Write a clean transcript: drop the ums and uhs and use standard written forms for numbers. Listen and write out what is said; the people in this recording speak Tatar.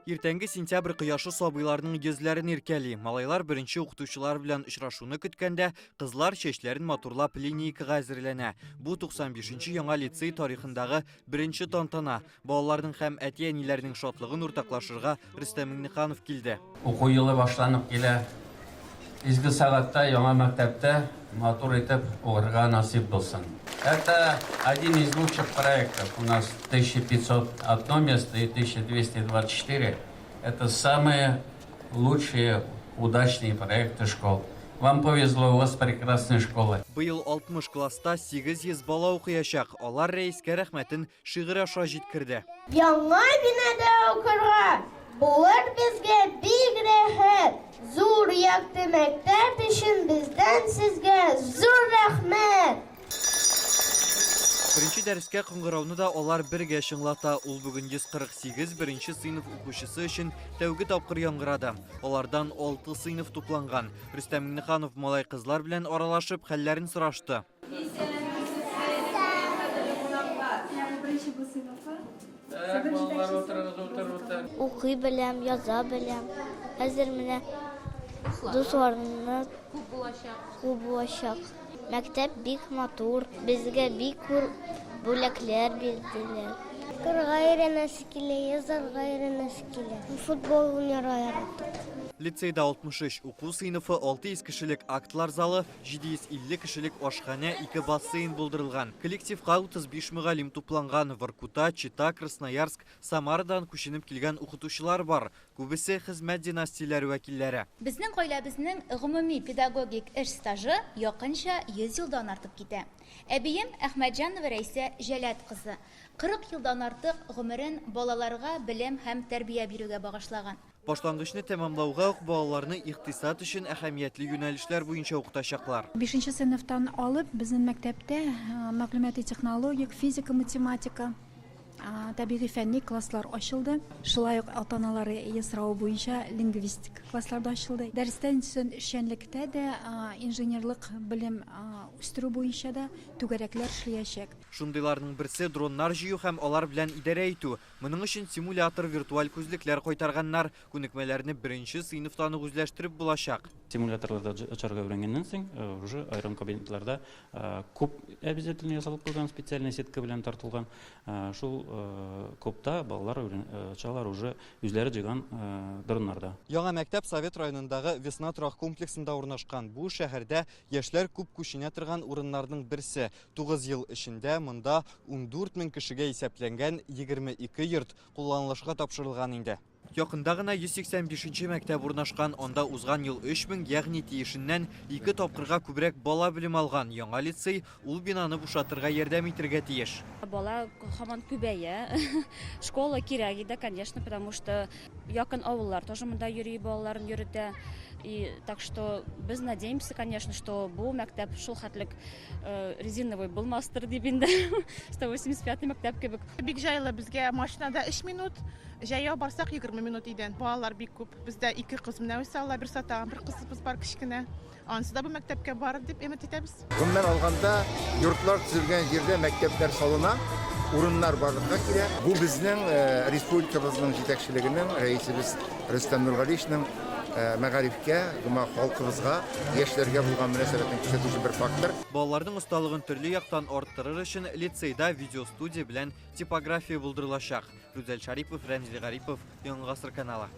Иртәнге сентябрь кояшы сабыйларның йөзләрен иркәли. Малайлар беренче укытучылар белән очрашуны көткәндә, кызлар чәчләрен матурлап линейкага әзерләнә. Бу 95 нче яңа лицей тарихындагы беренче тантана. Балаларның һәм әти-әниләрнең шатлыгын уртаклашырга Рөстәм Миңнеханов килде. Уку елы башланып килә. Изге сәгатьтә яңа мәктәптә матур итеп укырга насыйп булсын. Это один из лучших проектов. У нас 1501 место и 1224. Это самые лучшие, удачные проекты школ. Вам повезло, у вас прекрасная школа. Быел 60 класста 800 бала укыячак. Алар рәискә рәхмәтен шигырь аша җиткерде. Яңа бинада укырга булыр безгә бик рәхәт. Зур якты мәктәп өчен бездән сезгә зур рәхмәт! Беренче дәрескә кыңгырауны да алар бергә чыңлата. Ул бүген 148 беренче сыйныф укучысы өчен тәүге тапкыр яңгырады. Алардан 6 сыйныф тупланган. Рөстәм Миңнеханов малай-кызлар белән аралашып, хәлләрен сорашты. Укый беләм, яза беләм. Хәзер менә дусларымны күп булачак. Мәктәп бик матур, безгә бик күп бүләкләр бирделәр. Укырга өйрәнәсе килә, язарга өйрәнәсе килә. Футбол уйнарга яратам. Лицейда 63 уку сыйныфы, 600 кешелек актлар залы, 750 кешелек ашханә, ике бассейн булдырылган. Коллективка 35 мөгаллим тупланган. Воркута, Чита, Красноярск, Самарадан күченеп килгән укытучылар бар. Күбесе, хезмәт династияләре вәкилләре. Безнең гаиләбезнең гомуми педагогик эш стажы якынча 100 елдан артып китә. Әбием Әхмәтҗанова Рәйсә Җәләт кызы 40 елдан артык гомерен балаларга белем һәм тәрбия бирүгә багышлаган. Башлангычны тәмамлауга ук балаларны икътисад өчен әһәмиятле юнәлешләр буенча укытачаклар. Бишенче сыйныфтан алып безнең мәктәптә мәгълүмати-технологик, физика-математика, табигый-фәнни класслар ачылды. Шулай ук ата-аналар соравы буенча лингвистик класслар да ачылды. Дәрестән соң эшчәнлектә дә, инженерлык белем үстерү буенча да түгәрәкләр эшләячәк. Шундыйларның берсе, дроннар җыю һәм алар белән идарә итү. Моның өчен симулятор, виртуаль күзлекләр кайтарганнар. Күнекмәләрне беренче сыйныфтан ук үзләштереп булачак. Симуляторларда очарга өйрәнгәннән соң, уже аерым кабинетларда куб обязательно ясалып куйган, специальная сетка белән тартылган. Шул кубта балалар очалар уже үзләре җыйган дроннарда. Яңа мәктәп Совет районындагы Весна торак комплексында урнашкан. Бу шәһәрдә яшьләр күп күченә торган урыннарның берсе. Тугыз ел эчендә монда 14 мең кешегә исәпләнгән 22 йорт кулланылышка тапшырылган инде. Якында гына 185 нче мәктәп урнашкан, анда узган ел 3 мең, ягъни тиешеннән ике тапкырга күбрәк бала белем алган. Яңа лицей ул бинаны бушатырга ярдәм итергә тиеш. Бала һаман күбәя. Школа кирәк иде, конечно, потому что якын авыллар тоже монда йөри, балаларын йөретә. И так что без надеемся, конечно, что бу мәктәп шул хәтлек Э, резиновый булмастыр дип инде 185 мәктәп кебек. Бик җайлы безгә машинада 3 минут, җәяү барсак 20 минут өйдән. Балалар бик күп. Бездә ике кыз менә үсә, Алла бирсә, тагын бер кызыбыз бар кечкенә. Анысы да бу мәктәпкә барыр дип өмет итәбез. Гомумән алганда, йортлар төзелгән җирдә мәктәпләр салына, урыннар барлыкка килә. Бу безнең э, республикабызның җитәкчелегенең, рәисебез Рөстәм Нургалиевичның мәгарифкә, гомумән халкыбызга, яшьләргә булган мөнәсәбәтен күрсәтүче бер фактор. Балаларның осталыгын төрле яктан арттырыр өчен лицейда видеостудия белән типография булдырылачак. Рүзәл Шарипов, Рәмзил Гарипов, Яңа Гасыр каналы.